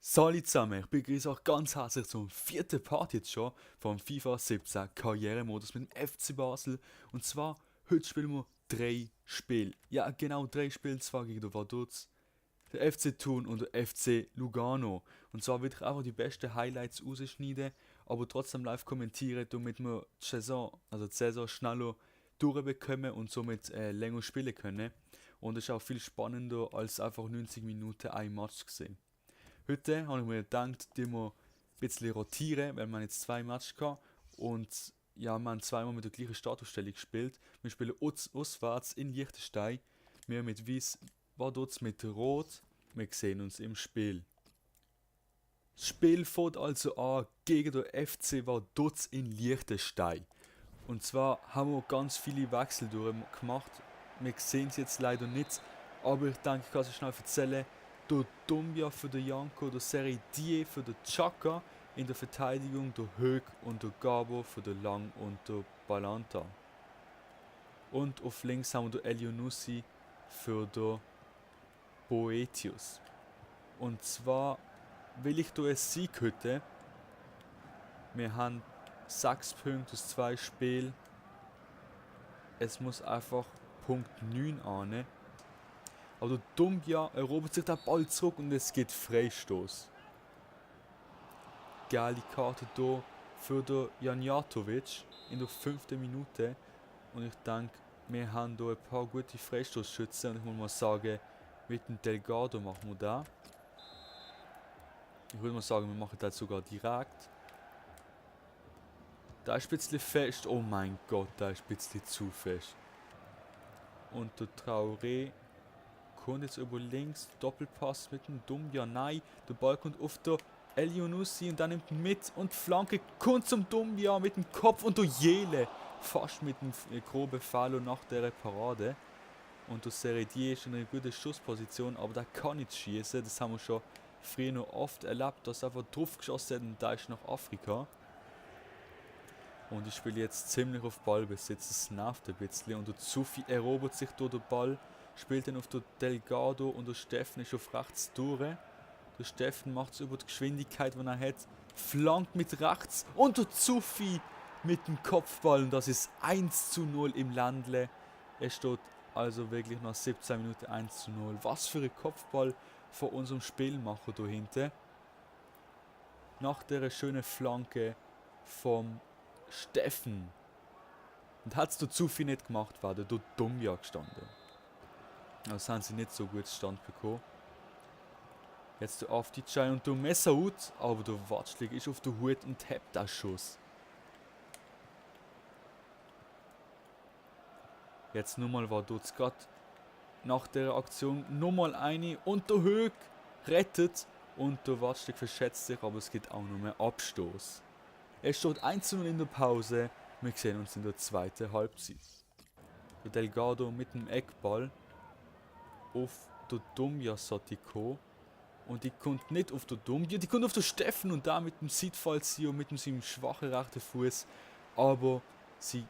Salut zusammen, ich begrüße euch ganz herzlich zum vierten Part jetzt schon vom FIFA 17 Karrieremodus mit dem FC Basel. Und zwar, heute spielen wir 3 Spiele. Ja, genau, 3 Spiele, zwar gegen den Vaduz, der FC Thun und der FC Lugano. Und zwar will ich einfach die besten Highlights rausschneiden, aber trotzdem live kommentieren, damit wir die Saison schneller durchbekommen und somit länger spielen können. Und es ist auch viel spannender als einfach 90 Minuten ein Match gesehen. Heute habe ich mir gedacht, dass wir ein bisschen rotieren, weil wir jetzt 2 Matches hatten. Und ja, wir haben zweimal mit der gleichen Startaufstellung gespielt. Wir spielen auswärts in Liechtenstein. Wir mit Weiß, Vaduz mit Rot. Wir sehen uns im Spiel. Das Spiel fängt also an gegen den FC Vaduz in Liechtenstein. Und zwar haben wir ganz viele Wechsel durchgemacht. Wir sehen es jetzt leider nicht, aber ich denke, ich kann es schnell erzählen. Der Dumbia für den Janko, der Serie Die für den Chaka, in der Verteidigung der Höck und der Gabo für den Lang und der Balanta. Und auf links haben wir den Elionussi für den Boetius. Und zwar will ich hier einen Sieg heute. Wir haben 6 Punkte aus 2 Spielen. Es muss einfach Punkt 9 an. Aber der Dumbia erobert sich den Ball zurück und es geht Freistoß. Geile Karte hier für den Janjatovic in der 5. Minute. Und ich denke, wir haben hier ein paar gute Freistoßschützen. Und ich muss mal sagen, mit dem Delgado machen wir das. Ich würde mal sagen, wir machen das sogar direkt. Da ist ein bisschen fest. Oh mein Gott, da ist ein bisschen zu fest. Und der Traoré kommt jetzt über links. Doppelpass mit dem Dumbia. Nein, der Ball kommt auf der Elionussi und dann nimmt ihn mit. Und die Flanke kommt zum Dumbia mit dem Kopf und der Jele. Fast mit einem groben Fallo nach der Parade. Und der Seredi ist in einer guten Schussposition, aber der kann nicht schießen. Das haben wir schon früher noch oft erlebt, dass er einfach drauf geschossen hat und da ist nach Afrika. Und ich spiele jetzt ziemlich auf Ballbesitz, das nervt ein bisschen. Und der Zufi erobert sich durch den Ball, spielt dann auf den Delgado und der Steffen ist auf rechts durch. Der Steffen macht es über die Geschwindigkeit, die er hat, flankt mit rechts und der Zufi mit dem Kopfball. Und das ist 1:0 im Landle. Es steht also wirklich nach 17 Minuten 1:0. Was für ein Kopfball von unserem Spielmacher da hinten. Nach der schönen Flanke vom Steffen. Und hat es der Zufi nicht gemacht, war der Dumbia gestanden. Also haben sie nicht so gut Stand bekommen. Jetzt der Afdijay und der Messaoud, aber der Watschlik ist auf der Hut und hebt den Schuss. Jetzt nochmal war dort gerade nach der Aktion nochmal eine und der Höck rettet und der Watschlik verschätzt sich, aber es gibt auch noch mehr Abstoß. Es steht 1:0 in der Pause, wir sehen uns in der zweiten Halbzeit. Der Delgado mit dem Eckball auf der Dumbia Satiko. Und die kommt nicht auf der Dumbia, die kommt auf den Steffen und da mit dem Sidfallzio, mit seinem schwachen rechten Fuß. Aber sie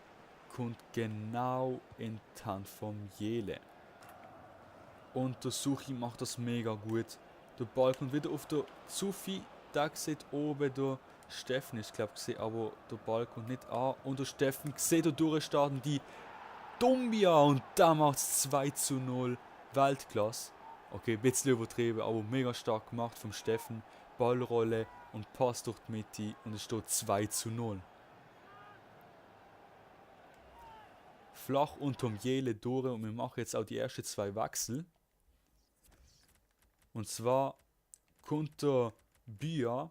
kommt genau in die Hand vom Jele. Und der Suchi macht das mega gut. Der Ball kommt wieder auf der Zufi, da sieht oben der Steffen, ich glaube gesehen, aber der Ball kommt nicht an. Und der Steffen sieht da durchstarten die Dumbia und da macht es 2:0. Weltklasse. Okay, ein bisschen übertrieben, aber mega stark gemacht vom Steffen. Ballrolle und Pass durch die Mitte und es steht 2:0. Flach unterm Jele durch und wir machen jetzt auch die ersten 2 Wechsel. Und zwar kommt der Bia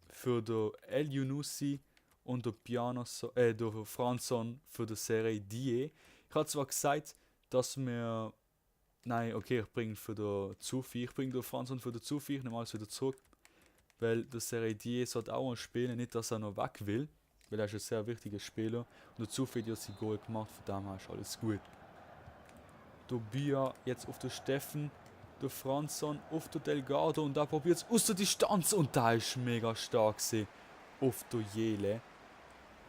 für den El Younousi und der Franson für die Serie Die. Ich habe zwar gesagt, dass wir. Nein, okay, ich bringe für den Zufi. Ich bringe den Franson für den Zufi, ich nehme alles wieder zurück. Weil der Serie Die sollte auch mal spielen, nicht dass er noch weg will. Weil er ist ein sehr wichtiger Spieler. Und der Zufi hat sein Goal gemacht, von dem her ist alles gut. Der Bia jetzt auf den Steffen. Der Franson auf der Delgado und da probiert es aus der Distanz und da ist mega stark gewesen, auf der Jele.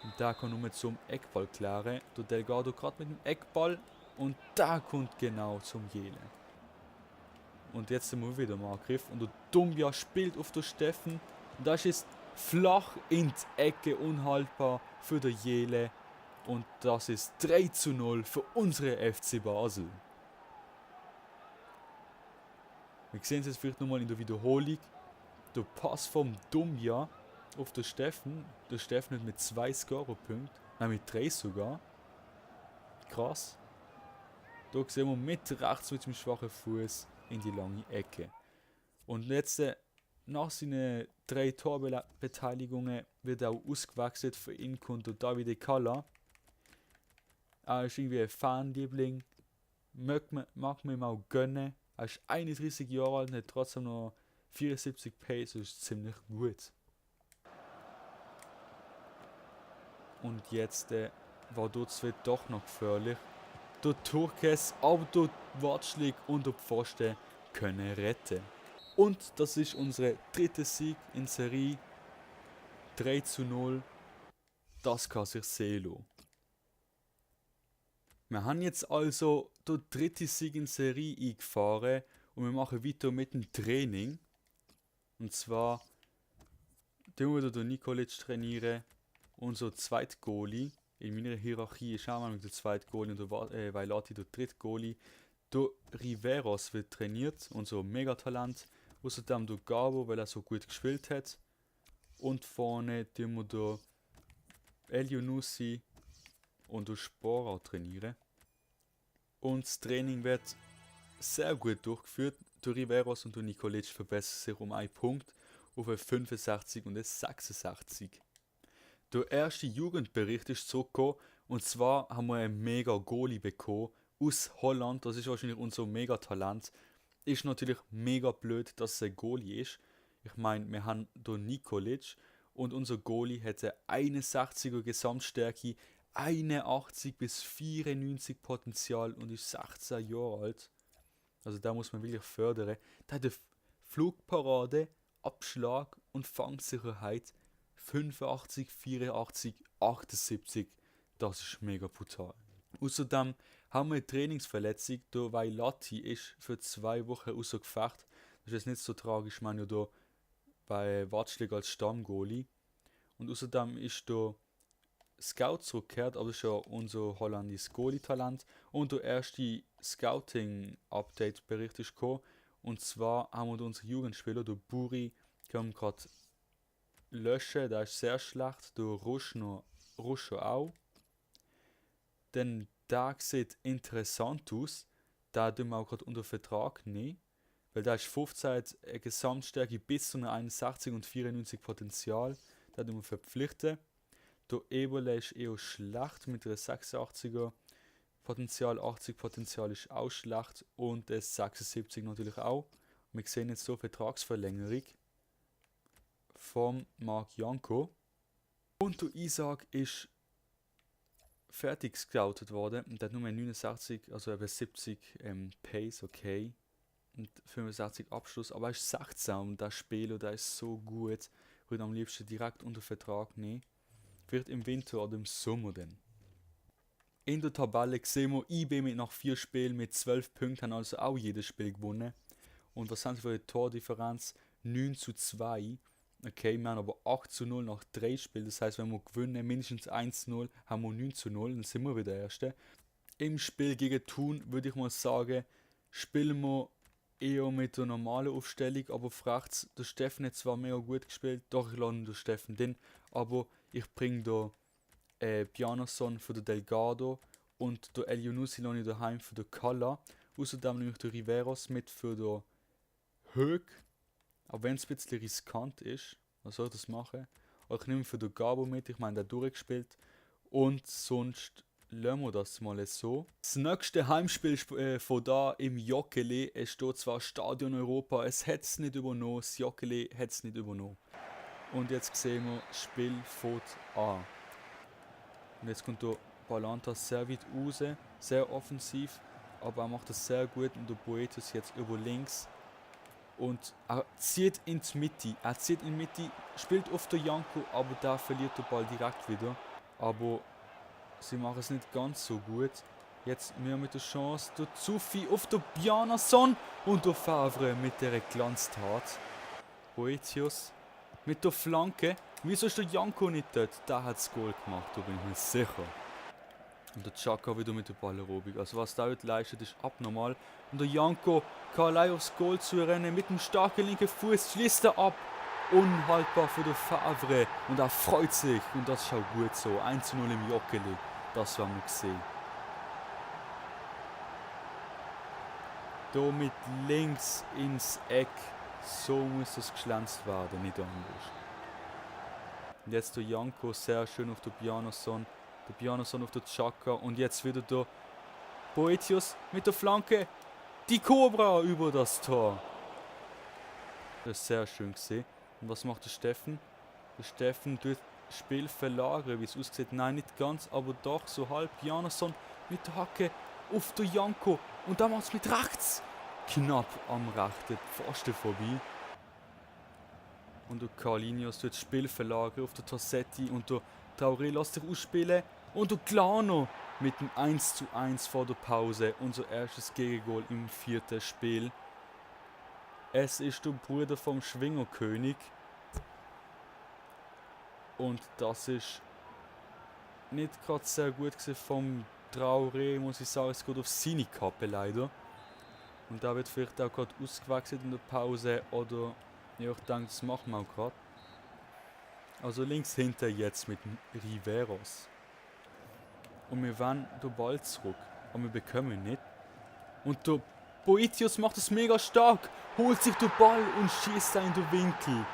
Und da kann nur zum Eckball klären. Der Delgado gerade mit dem Eckball und da kommt genau zum Jele. Und jetzt sind wir wieder im Angriff. Und der Dumbia spielt auf den Steffen. Und das ist flach in die Ecke, unhaltbar für den Jele. Und das ist 3:0 für unsere FC Basel. Wir sehen es jetzt vielleicht nochmal in der Wiederholung. Der Pass vom Dumbia auf den Steffen. Der Steffen hat mit 2 Scorerpunkten. Nein, mit 3 sogar. Krass. Da sehen wir mit rechts mit dem schwachen Fuß in die lange Ecke. Und jetzt, nach seinen 3 Torbeteiligungen, wird er auch ausgewechselt. Für ihn kommt der Davide Kalla. Er ist irgendwie ein Fanliebling. Mag man ihm auch gönnen. Er ist 31 Jahre alt und hat trotzdem noch 74 Pace. Das ist ziemlich gut. Und jetzt war dort doch noch gefährlich. Der Turkes, aber der Watschlik und der Pfosten können retten. Und das ist unser dritter Sieg in Serie. 3:0. Das kann sich sehen lassen. Wir haben jetzt also den dritten Sieg in Serie eingefahren und wir machen weiter mit dem Training. Und zwar tun wir den Nikolic trainieren, unser zweiter Goalie. In meiner Hierarchie ist auch der zweite Goalie und der Vailati der dritte Goalie. Der Riveros wird trainiert, unser Megatalent. Außerdem der Gabo, weil er so gut gespielt hat. Und vorne tun wir den Elionussi und der Spora trainieren. Und das Training wird sehr gut durchgeführt. Der Riveros und der Nikolic verbessern sich um 1 Punkt auf ein 65 und ein 66. Der erste Jugendbericht ist zurückgekommen und zwar haben wir einen mega Goalie bekommen aus Holland. Das ist wahrscheinlich unser Megatalent. Ist natürlich mega blöd, dass es ein Goalie ist. Ich meine, wir haben den Nikolic und unser Goalie hätte 61er Gesamtstärke, 81 bis 94 Potenzial und ist 16 Jahre alt. Also da muss man wirklich fördern. Der hat eine Flugparade, Abschlag und Fangsicherheit 85, 84, 78. Das ist mega brutal. Außerdem haben wir eine Trainingsverletzung. Der Vailati ist für 2 Wochen außer Gefecht. Das ist jetzt nicht so tragisch, ich meine ja da bei Watschlik als Stammgoalie. Und außerdem ist der Scout zurückgekehrt, aber das ist ja unser holländisches Goalie-Talent. Und der erste Scouting-Update-Bericht ist gekommen. Und zwar haben wir unseren Jugendspieler, der Buri, können gerade löschen, der ist sehr schlecht. Der Ruscho auch. Denn der sieht interessant aus. Da tun wir auch gerade unter Vertrag nehmen. Weil da ist 15 eine Gesamtstärke bis zu einer 61 und 94 Potenzial. Da tun wir verpflichten. Der Eberle ist eher schlecht mit einer 86er Potenzial, 80 Potenzial ist auch schlecht und der 76 natürlich auch. Wir sehen jetzt so Vertragsverlängerung vom Marc Janko. Und der Isaac ist fertig gescoutet worden und der hat nur 69, also eben 70 Pace, okay. Und 65 Abschluss, aber er ist 16 und der Spieler, der ist so gut. Ich würde am liebsten direkt unter Vertrag nehmen. Wird im Winter oder im Sommer dann. In der Tabelle sehen wir IB mit nach 4 Spielen mit 12 Punkten, haben also auch jedes Spiel gewonnen. Und was haben sie für eine Tordifferenz? 9:2. Okay, wir haben aber 8:0 nach 3 Spielen. Das heißt, wenn wir gewinnen, mindestens 1:0, haben wir 9:0, dann sind wir wieder der Erste. Im Spiel gegen Thun würde ich mal sagen, spielen wir eher mit der normalen Aufstellung, aber fragt der Steffen hat zwar mega gut gespielt, doch ich lade den Steffen den, aber ich bringe da Bjarnason für den Delgado und der Elionussi lade ich daheim für den Kalla. Außerdem nehme ich den Riveros mit für den Höck, auch wenn es ein bisschen riskant ist, was soll ich das machen? Aber ich nehme für den Gabo mit, ich meine, der hat durchgespielt und sonst lassen wir das mal so. Das nächste Heimspiel von da im Joggeli. Es steht zwar Stadion Europa, es hat es nicht übernommen, das Joggeli hat es nicht übernommen. Und jetzt sehen wir, das Spiel fängt an. Und jetzt kommt der Balanta sehr weit raus, sehr offensiv, aber er macht das sehr gut und der Boetius jetzt über links. Und er zieht in die Mitte, spielt auf der Janko, aber da verliert der Ball direkt wieder. Aber sie machen es nicht ganz so gut. Jetzt wir mit der Chance, der Zufi auf der Bjarnason und der Favre mit der Glanztat. Boetius mit der Flanke. Wieso ist der Janko nicht dort? Der hat das Goal gemacht, da bin ich mir sicher. Und der Chaka wieder mit der Ballerobik. Also was der heute leistet, ist abnormal. Und der Janko kann allein aufs Goal zu rennen. Mit dem starken linken Fuß schließt er ab. Unhaltbar für den Favre. Und er freut sich. Und das ist auch gut so. 1:0 im Joggeli. Das werden wir gesehen. Hier mit links ins Eck. So muss das geschlänzt werden, nicht anders. Und jetzt der Janko sehr schön auf der Bjarnason. Der Bjarnason auf der Chaka. Und jetzt wieder der Boetius mit der Flanke. Die Cobra über das Tor. Das ist sehr schön gesehen. Und was macht der Steffen? Der Steffen tut das Spiel verlagern, wie es aussieht. Nein, nicht ganz, aber doch so halb. Bjarnason mit der Hacke auf der Janko. Und dann macht es mit rechts. Knapp am rechten Pfosten vorbei. Und der Carlinhos tut das Spiel verlagern auf der Tossetti. Und der Traoré lässt sich ausspielen. Und der Glano mit dem 1:1 vor der Pause. Unser erstes Gegengol im 4. Spiel. Es ist der Bruder vom Schwingerkönig. Und das ist nicht gerade sehr gut gewesen vom Traoré, muss ich sagen. Es geht auf seine Kappe leider. Und da wird vielleicht auch gerade ausgewechselt in der Pause. Oder, ja, ich denke, das machen wir auch gerade. Also links hinter jetzt mit Riveros. Und wir wollen den Ball zurück. Aber wir bekommen ihn nicht. Und der Boetius macht es mega stark. Holt sich den Ball und schießt in den Winkel.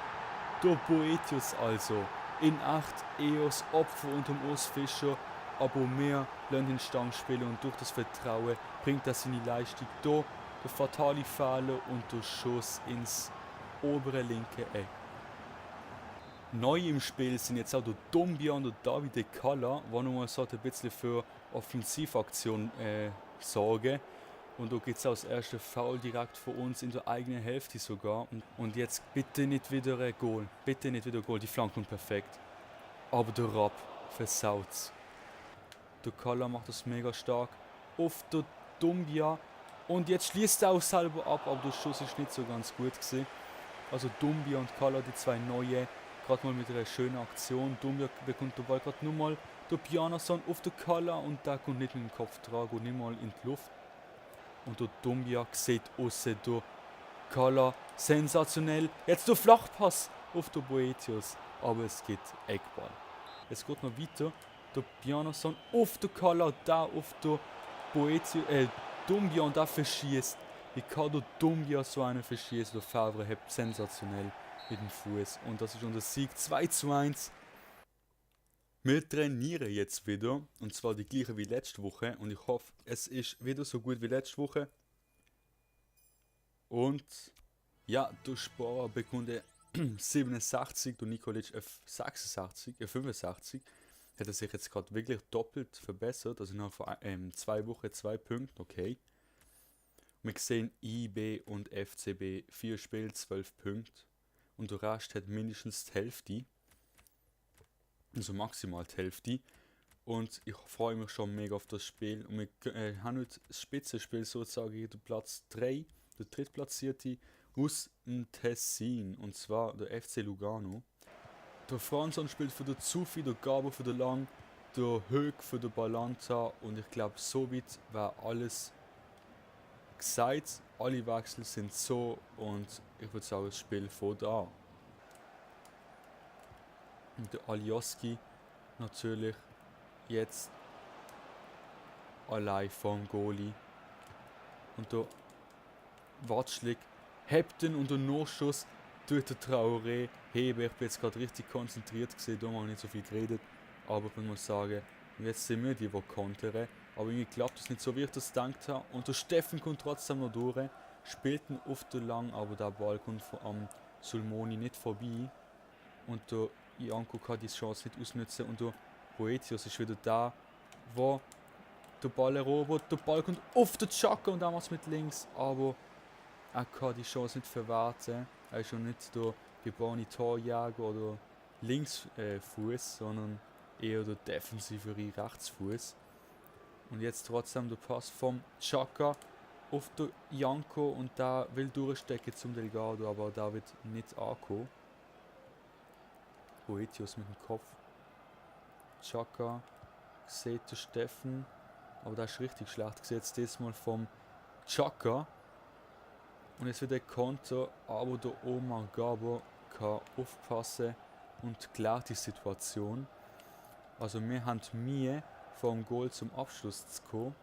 Der Boetius also. In 8 EOS Opfer unterm Urs Fischer. Aber wir lassen ihn Stange spielen. Und durch das Vertrauen bringt er seine Leistung hier. Der fatale Fehler und der Schuss ins obere linke Eck. Neu im Spiel sind jetzt auch der Doumbia und der Davide Cala, die nochmal so ein bisschen für Offensivaktion sorgen. Und da gibt es auch das erste Foul direkt von uns in der eigenen Hälfte sogar. Und jetzt bitte nicht wieder ein Goal. Bitte nicht wieder ein Goal. Die Flanke kommt perfekt. Aber der Rapp versaut's. Der Cala macht das mega stark. Auf der Doumbia. Und jetzt schließt er auch selber ab, aber der Schuss ist nicht so ganz gut gewesen. Also Doumbia und Cala, die zwei neue, gerade mal mit einer schönen Aktion. Doumbia bekommt den Ball gerade nur mal der Bjarnason auf der Cala und der kommt nicht mit dem Kopf dran, geht nicht mal in die Luft. Und der Doumbia sieht aussen der Cala sensationell. Jetzt der Flachpass auf der Boetius, aber es geht Eckball. Jetzt geht noch weiter. Der Bjarnason auf der Cala, da auf der Boetius, Doumbia und da verschießt. Wie kann der Doumbia so einen verschießen? Der Favre hebt sensationell mit dem Fuß. Und das ist unser Sieg 2:1. Wir trainieren jetzt wieder. Und zwar die gleiche wie letzte Woche. Und ich hoffe, es ist wieder so gut wie letzte Woche. Und ja, der Sparer bekommt 67, der Nikolic 66, 65. Hat er sich jetzt gerade wirklich doppelt verbessert. Also nach 2 Wochen 2 Punkte, okay. Wir sehen IB und FCB 4 Spiele, 12 Punkte. Und der Rest hat mindestens die Hälfte. Also maximal die Hälfte. Und ich freue mich schon mega auf das Spiel. Und wir haben heute das Spitzenspiel sozusagen gegen Platz 3, der drittplatzierte aus dem Tessin. Und zwar der FC Lugano. Der Franzon spielt für den Zufi, der Gabo für den Lang, der Höck für den Balanta. Und ich glaube, somit war alles gesagt. Alle Wechsel sind so und ich würde sagen, das Spiel fängt an. Und der Alioski natürlich jetzt allein vom Goalie. Und der Watschlik hebt ihn und der Nachschuss durch den Traoré heben. Ich bin jetzt gerade richtig konzentriert gesehen, da habe ich nicht so viel geredet. Aber ich muss sagen, jetzt sind wir die kontern. Aber irgendwie klappt es nicht so, wie ich das gedacht habe. Und der Steffen kommt trotzdem noch durch. Spielt ihn auf der Lang, aber der Ball kommt am Sulmoni nicht vorbei. Und der Janko kann die Chance nicht ausnutzen. Und der Boetius ist wieder da, wo der Ball erobert. Der Ball kommt auf den Chaka und damals mit links. Aber er kann die Chance nicht verwerten. Er ist schon nicht der geborene Torjäger oder Linksfuß, sondern eher der defensivere Rechtsfuß. Und jetzt trotzdem der Pass vom Xhaka auf den Janko und da will durchstecken zum Delgado, aber da wird nicht ankommen. Boetius mit dem Kopf. Xhaka sieht der Steffen, aber das ist richtig schlecht. Sieht jetzt diesmal vom Xhaka. Und jetzt wird der Konter, aber der Omar Gabo kann aufpassen und klärt die Situation. Also wir haben Mühe, vom Goal zum Abschluss zu kommen.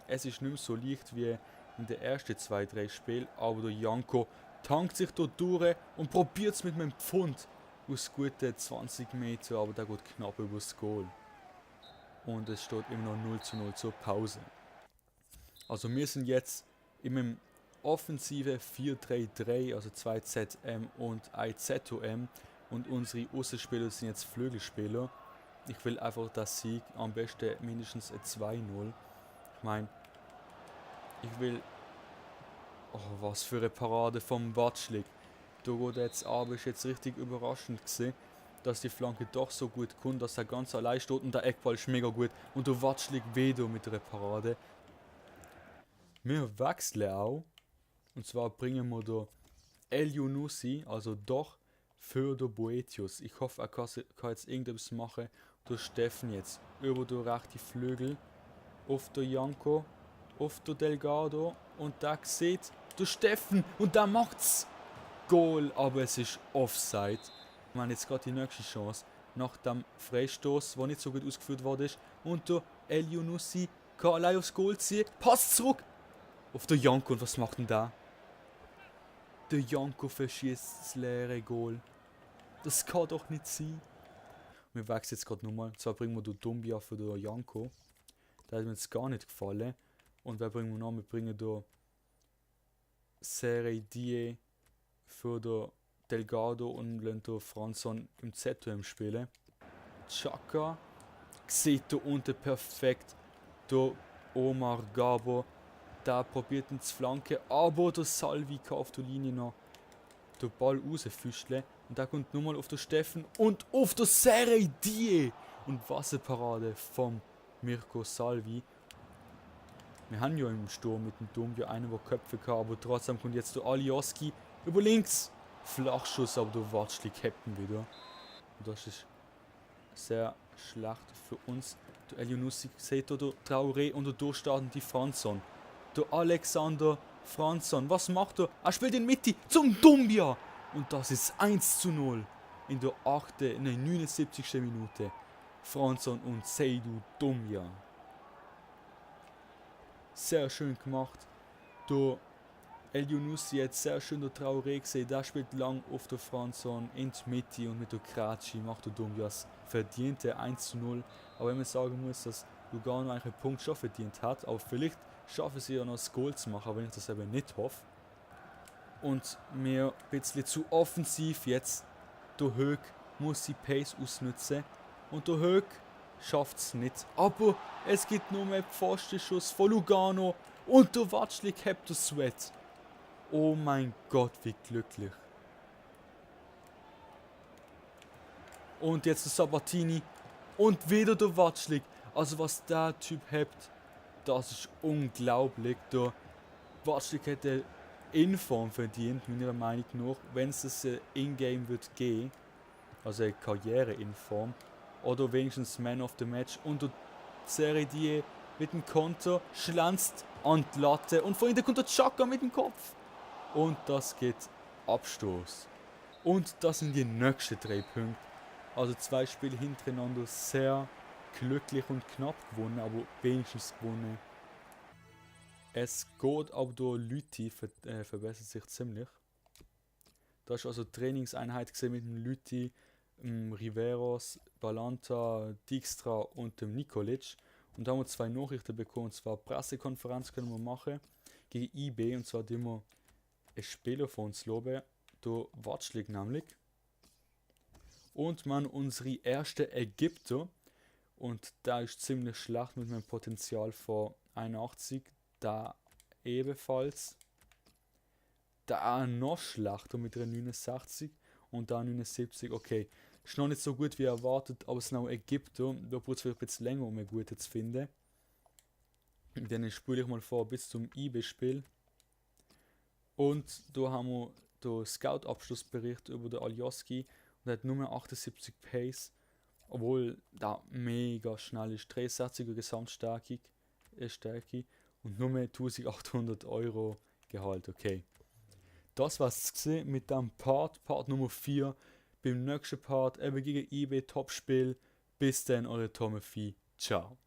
Es ist nicht mehr so leicht wie in den ersten 2-3 Spielen, aber der Janko tankt sich dort durch und probiert es mit einem Pfund aus guten 20 Meter, aber der geht knapp übers Goal. Und es steht immer noch 0:0 zur Pause. Also wir sind jetzt im offensive 4-3-3, also 2 ZM und 1 ZOM und unsere Außenspieler sind jetzt Flügelspieler. Ich will einfach das Sieg, am besten mindestens ein 2-0. Ich meine, ich will... Oh, was für eine Parade vom Watschlik. Da geht jetzt aber ist jetzt richtig überraschend gewesen, dass die Flanke doch so gut kommt, dass er ganz allein steht und der Eckball ist mega gut. Und der Watschlik wieder mit einer Parade. Wir wechseln auch. Und zwar bringen wir da El Yunusi, also doch für den Boetius. Ich hoffe, er kann jetzt irgendetwas machen. Der Steffen jetzt über den rechten Flügel auf der Janko, auf der Delgado und da sieht der Steffen und da macht's Goal, aber es ist Offside. Wir haben jetzt gerade die nächste Chance nach dem Freistoß, der nicht so gut ausgeführt worden ist und der El Yunusi kann allein aufs Goal ziehen, passt zurück auf der Janko und was macht denn da? Der Janko verschießt das leere Goal. Das kann doch nicht sein. Wir wechseln jetzt gerade nochmal. Zwar bringen wir den Dumbia für den Janko. Der hat mir jetzt gar nicht gefallen. Und wer bringen wir noch? Wir bringen den Serey Die für den Delgado und lassen den Franzon im ZM spielen. Xhaka sieht da unten perfekt. Der Omar Gabo, der probiert ihn zu flanken, aber der Salvi kann auf der Linie noch den Ball rausfüscheln. Und da kommt nochmal auf den Steffen und auf der Serey Die. Und Wasserparade vom Mirko Salvi. Wir haben ja im Sturm mit dem Dumbia einen, der Köpfe kann, aber trotzdem kommt jetzt der Alioski über links. Flachschuss, aber der Watschlik hebt ihn wieder. Und das ist sehr schlecht für uns. Der El Yunusi sieht hier der Traoré und der durchstartende Franzon. Der Alexander Franzon, was macht er? Er spielt in Mitte zum Dumbia. Und das ist 1:0 in der 79. Minute. Franzon und Seydou Doumbia. Sehr schön gemacht. Der El Yunusi hat sehr schön der Traoré gesehen. Der spielt lang auf der Franzon in die Mitte und mit der Kratschi macht der Dumbias verdiente 1:0. Aber wenn man sagen muss, dass Lugano eigentlich einen Punkt schon verdient hat, aber vielleicht schaffen sie ja noch das Goal zu machen, wenn ich das eben nicht hoffe. Und mir ein bisschen zu offensiv jetzt. Der Höck muss die Pace ausnutzen. Und der Höck schafft es nicht. Aber es gibt nur mehr Pfostenschuss von Lugano. Und der Watschlik hebt den Sweat. Oh mein Gott, wie glücklich. Und jetzt der Sabatini. Und wieder der Watschlik. Also was der Typ hebt, das ist unglaublich. Der Watschlik hätte Inform verdient, meiner Meinung nach, wenn es in-game wird gehen, also eine Karriere-Inform, oder wenigstens Man of the Match, und der Serey Die mit dem Konter schlänzt an die Latte und von hinten kommt der Xhaka mit dem Kopf. Und das geht Abstoß. Und das sind die nächsten 3 Punkte. Also 2 Spiele hintereinander sehr glücklich und knapp gewonnen, aber wenigstens gewonnen. Es geht aber der Lüti verbessert sich ziemlich. Da ist also Trainingseinheit gesehen mit dem Lüti, Riveros, Balanta, Dijkstra und dem Nikolic. Und da haben wir 2 Nachrichten bekommen. Und zwar Pressekonferenz können wir machen gegen IB. Und zwar die wir einen Spieler von uns loben, der Watschlik nämlich. Und man unsere erste Ägypter. Und da ist ziemlich schlecht mit einem Potenzial von 81. Da ebenfalls. Da noch schlechter mit einer 69 und da 79. Okay, ist noch nicht so gut wie erwartet, aber es sind auch Ägypter. Da braucht es vielleicht ein bisschen länger, um eine gute zu finden. Dann spule ich mal vor bis zum eBay-Spiel. Und da haben wir den Scout-Abschlussbericht über den Alioski und er hat nur 78 Pace, obwohl da mega schnell ist. 63er Gesamtstärke Stärke und nur 1800 Euro Gehalt. Okay. Das war's gesehen mit dem Part Nummer 4. Beim nächsten Part eben gegen eBay Topspiel. Bis dann, eure Tommy. Ciao.